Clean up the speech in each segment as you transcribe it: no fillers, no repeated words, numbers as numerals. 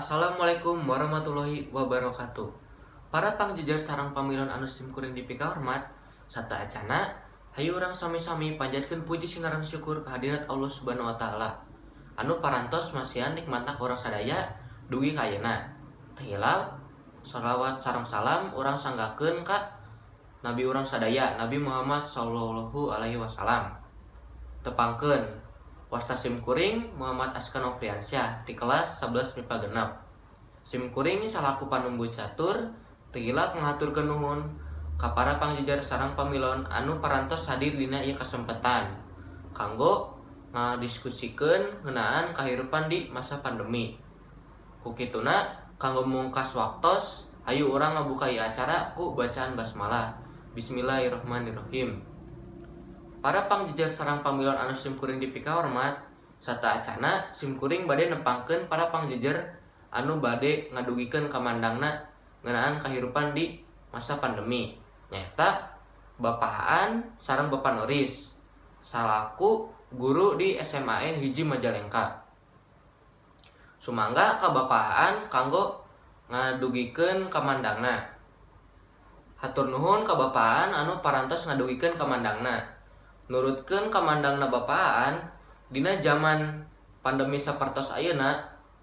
Assalamualaikum warahmatullahi wabarakatuh. Para pangjejer sareng pamilon anu simkuring dipikahormat, sateuacana hayu urang sami-sami panjatkeun puji sinareng syukur kehadirat Allah Subhanahu wa Taala anu parantos masihan nikmatna ka urang sadaya dugi ka ayeuna. Teu hilap sholawat sareng salam urang sanggakeun ka nabi urang sadaya, Nabi Muhammad sallallahu alaihi wasallam. Tepangkeun, wasta simkuring Muhammad Aska Novriansyah ti kelas 11 MIPA 6. Simkuring salaku panumbu catur teu hilap ngahaturkeun nuhun ka para pangjejer sareng pamilon anu parantos hadir dina ieu kasempatan kanggo ngadiskusikeun ngeunaan kahirupan di masa pandemi. Ku kituna, kanggo mungkas waktos, hayu urang ngabuka ieu acara ku bacaan basmalah. Bismillahirrahmanirrahim. Para pangjejer sareng pamilon anu simkuring dipikahormat, sateuacana simkuring bade nepangkeun para pangjejer anu bade ngadugikeun kamandangna ngeunaan kahirupan di masa pandemi, nyaeta Bapak Aan sareng Bapak Noris salaku guru di SMAN 1 Majalengka. Sumangga ka Bapak Aan kanggo ngadugikeun kamandangna. Hatur nuhun ka Bapak Aan anu parantos ngadugikeun kamandangna. Nurutkeun kamandangna Bapak Aan, dina jaman pandemi sapertos ayeuna,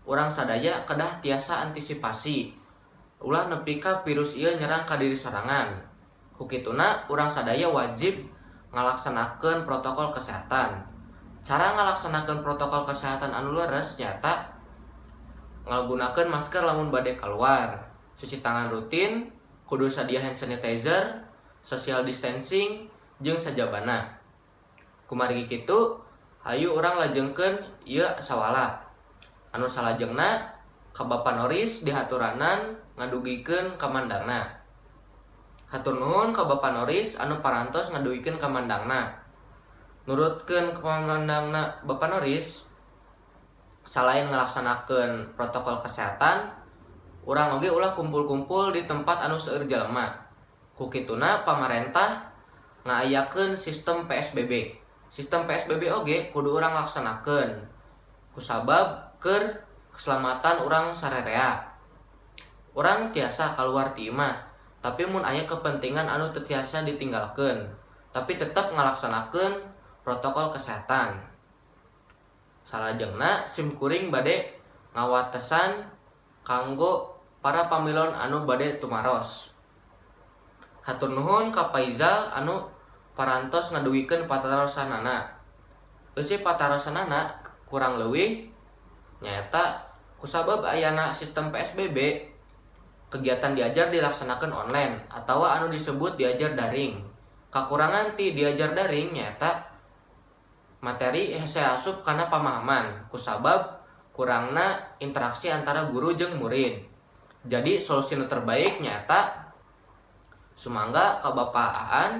urang sadaya kedah tiasa antisipasi ulah nepi ka virus ieu nyerang ka diri sorangan. Ku kituna, urang sadaya wajib ngalaksanakeun protokol kesehatan. Cara ngalaksanakeun protokol kesehatan anu leres nyaeta ngagunakeun masker lamun bade kaluar, cuci tangan rutin, kudu sadia hand sanitizer, social distancing, jeung sajabana. Kumargi kitu, hayu urang lajengkeun ieu sawala. Anu salajengna, ka Bapak Noris dihaturanan ngadugikeun kamandangna. Hatur nuhun ka Bapak Noris anu parantos ngadugikeun kamandangna. Nurutkeun kamandangna Bapak Noris, salain ngalaksanakeun protokol kesehatan, urang oge ulah kumpul-kumpul di tempat anu seueur jalma. Ku kituna, pamarentah ngaayakeun sistem PSBB. Sistem PSBB oge kudu urang laksanakeun kusabab keur keselamatan urang sarerea. Urang tiasa kaluar ti imah, tapi mun aya kepentingan anu teu tiasa ditinggalkeun, tapi tetep ngalaksanakeun protokol kesehatan. Salajengna, simkuring bade ngawatesan kanggo para pamilon anu bade tumaros. Hatur nuhun ka Faizal anu parantos ngadugikeun patarosanana. Eusi patarosanana kurang leuwih nyaeta kusabab ayana sistem PSBB, kegiatan diajar dilaksanakeun online atawa anu disebut diajar daring. Kakurangan ti diajar daring nyaeta materi hese asup kana pamahaman kusabab kurangna interaksi antara guru jeung murid. Jadi, solusi nu terbaik nyaeta, sumangga ka Bapak Aan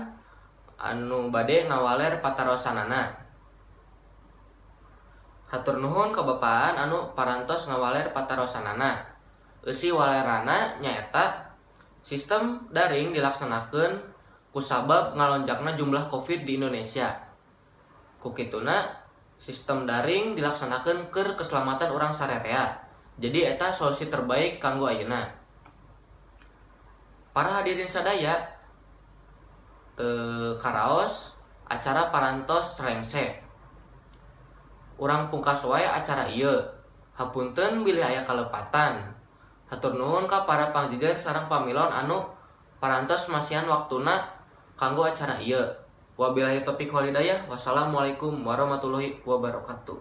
anu bade ngawaler patarosanana. Hatur nuhun ka Bapak Aan anu parantos ngawaler patarosanana. Eusi walerana nyaeta sistem daring dilaksanakeun kusabab ngalonjakna jumlah Covid di Indonesia. Ku kituna, sistem daring dilaksanakeun keur keselamatan urang sarerea. Jadi, eta solusi terbaik kanggo ayeuna. Para hadirin sadaya, teu karaos acara parantos rengse. Urang pungkas wae acara ieu. Hapunten bilih aya kalepatan. Hatur nuhun ka para pangjejer sareng pamilon anu parantos masihan waktuna kanggo acara ieu. Wabillahi taufik walhidayah. Wassalamualaikum warahmatullahi wabarakatuh.